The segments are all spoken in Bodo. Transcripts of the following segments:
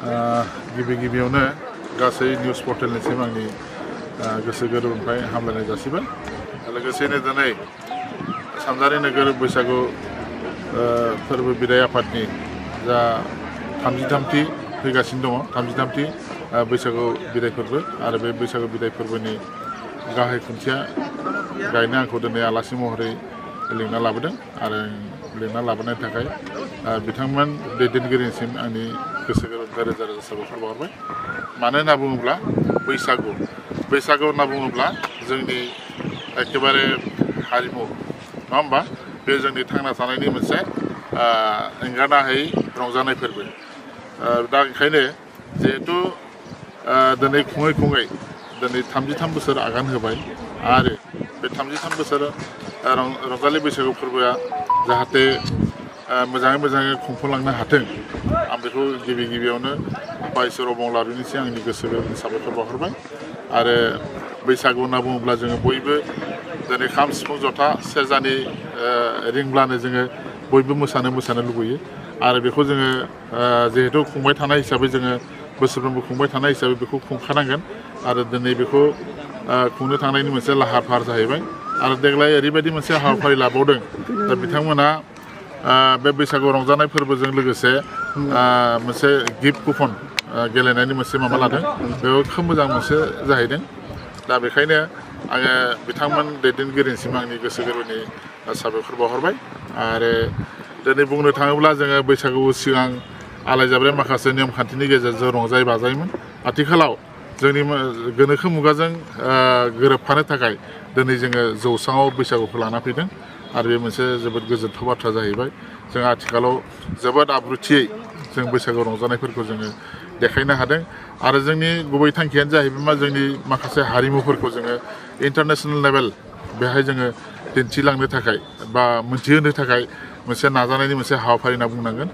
गिबियावनो गासै निउस पर्टेलनिसिम आंनि गोसो गोरबोनिफ्राय हामलायनाय जासिबाय। लोगोसेनो दिनै सानजारि नोगोर बैसागु फोरबो बिदाय आफादनि जा 33थि फैगासिनो दङ 33थि बैसागु बिदाय फोरबो आरो बे बैसागु बिदाय फोरबोनि गाहाय खुन्थिया गायनो आंखौ दिनै आलासि महरै लिंना लाबोदों आरो लिंना लाबोनायनि थाखाय बिथांमोन दैदेनगिरिनिसिम आंनि गोसो गोरबोनिफ्राय रोजा रोजा साबायखर बावहरबाय। मानो होनना बुङोब्ला बैसागु होनना बुङोब्ला जोंनि एखेबारे हारिमु नङा होमबा? बे जोंनि थांना थानायनि मोनसे एंगारनो हायै रंजानाय फोरबो। दा ओंखायनो जिहेथु दिनै खुङै दिनै 33 बोसोर आगान होबाय आरो बे 33 बोसोर रंजालि बैसागु फोरबोआ जाहाथे मोजाङै खुंफुंलांनो हाथों आं बेखौ गिबियावनो आफा इसोर अबंलावरिनिसिम आंनि गोसो गोरबोनि साबायखर बावहरबाय। आरो बैसागु होनना बुङोब्ला जोङो बयबो दिनै खाम सिफुं जथा सेरजानि रिंब्लानो जोङो बयबो मोसानो लुबैयो आरो बेखौ जोङो जिहेतु खुंबाय थानाय हिसाबै जोङो बोसोरफ्रोमबो खुंबाय थानाय हिसाबै बेखौ खुंखानांगोन आरो दिनै बेखौ खुंनो थांनायनि मोनसे लाहार फाहार जाहैबाय। आरो देग्लाय ओरैबायदि मोनसे हाबाफारि लाबावदों दा बिथांमोना बे बैसागु रंजानाय फोरबोजों लोगोसे मोनसे गिफ्ट कुपन गेलेनायनि मोनसे माबा लादों। बेयाव खोब मोजां मोनसे जाहैदों। दा बेखायनो आङो बिथांमोन दैदेनगिरिनिसिम आंनि गोसो गोरबोनि साबायखर बावहरबाय। आरो दिनै बुंनो थाङोब्ला जोङो बैसागु सिगां आलायजाब्राय माखासे नेम खान्थिनि गेजेरजों रंजायै बाजायोमोन। आथिखालाव जोंनि गोनोखो मुगाजों गोरोबफानो थाखाय दिनै जोङो जौस्राङाव बैसागुखौ लाना फैदों आरो बे मोनसे जोबोद गोजोनथाव बाथ्रा जाहैबाय। जों आथिखालाव जोबोद आब्रुथियै जों बैसागु रंजानायफोरखौ जोङो देखायनो हादों आरो जोंनि गुबै थांखियानो जाहैबाय मा जोंनि माखासे हारिमुफोरखौ जोङो इन्टारनेसनेल लेभेल बेहाय जोङो दिन्थिलांनो थाखाय बा मोनथिहोनो थाखाय मोनसे नाजानायनि मोनसे हाबाफारि होनना बुंनांगोन।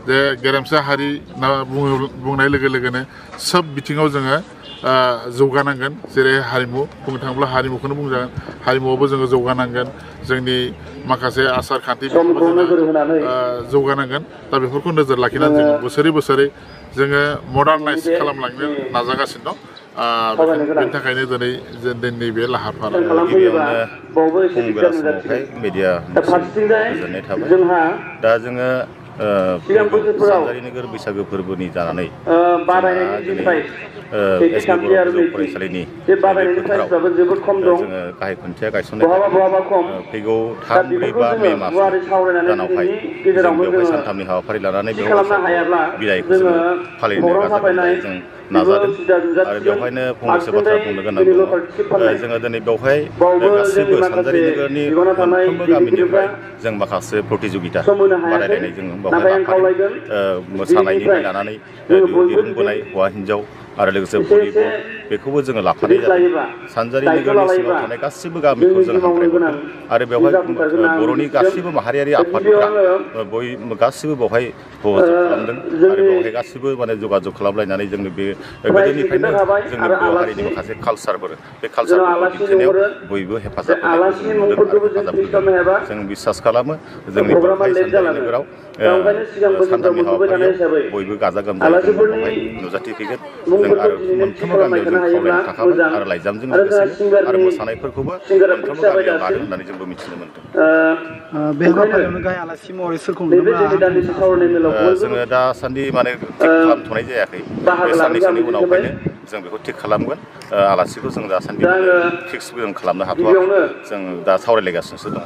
जे गेरेमसा हारि होनना बुंनाय लोगोनो सोब बिथिङाव जोङो जौगानांगोन। जेरै हारिमु बुंनो थाङोब्ला हारिमुखौनो बुंजागोन। हारिमुआवबो जोङो जौगानांगोन। जोंनि माखासे आसार खान्थि जौगानांगोन। दा बेफोरखौ नोजोर लाखिनानै जोङो बोसोरै जोङो मडार्नाइज खालामलांनो नाजागासिनो दं। बेनि थाखायनो दिनै जोंनि बे लाहार फाहार गिबियावनो फुं बेला समावहाय मिडिया गोजोननाय थाबाय। दा जोङो सानजारि नोगोर बैसागो फोरबोनि जानानै एसबि बर' गोजौ फरायसालिनि फोथाराव जोङो गाहाय खुन्थिया गायसननाय फैगौ 3, 4, 5 मे दानावहाय जों बेवहाय सानथामनि हाबाफारि लानानै बेयाव बिदायखौ जोङो फालिनो गाजा गोमजायै जों नाजादों आरो बेवहायनो फंनैसो बाथ्रा बुंनो गोनां दङ। जोङो दिनै बेवहाय गासैबो सानजारि नोगोरनि मोनफ्रोमबो गामिनिफ्राय जों माखासे प्रतियोगिता बादायलायनाय जों बेवहाय लाफादों। मोसानायनिफ्राय लानानै दिरुं बोनाय हौवा हिन्जाव आरो लोगोसे भलिबल बेखौबो जोङो लाफानाय जादों। सानजारि नोगोरनि सिङाव थानाय गासैबो गामिखौ जों हांख्रायहरदों आरो बेवहाय बर'नि गासैबो माहारियारि आफादफोरा गासैबो बेवहाय हेफाजाब खालामदों आरो बेवहाय गासैबो माने जगाजग खालामलायनानै जोंनि बे गोदोनिफ्रायनो जोंनि बर' हारिनि माखासे कालसारफोर बे कालसारफोरखौ दिन्थिनायाव बयबो हेफाजाब होदों। जों बिसास खालामो जोंनि बेवहाय सानजारि नोगोराव सानथामनि हाबाफारियाव बयबो गाजा गोमजायै जों बेवहाय नुजाथिफैगोन। जों आरो मोनफ्रोमबो गामियाव जों खावलायनो थाखाबाय आरो लाइजामजों लोगोसे आरो मोसानायफोरखौबो मोनफ्रोमबो गामियाव लादों होननानै जोंबो मिथिनो मोनदों। बे हाबाफारियावनो गाहाय आलासि महरै सोरखौ जोङो दासान्दि माने थिग खालामथ'नाय जायाखै। बे साननैसोनि उनावहायनो जों बेखौ थिग खालामगोन। आलासिखौ जों दासान्दि फिक्स जों खालामनो हाथ'वाखै। जों दा सावरायलायगासिनोसो दङ।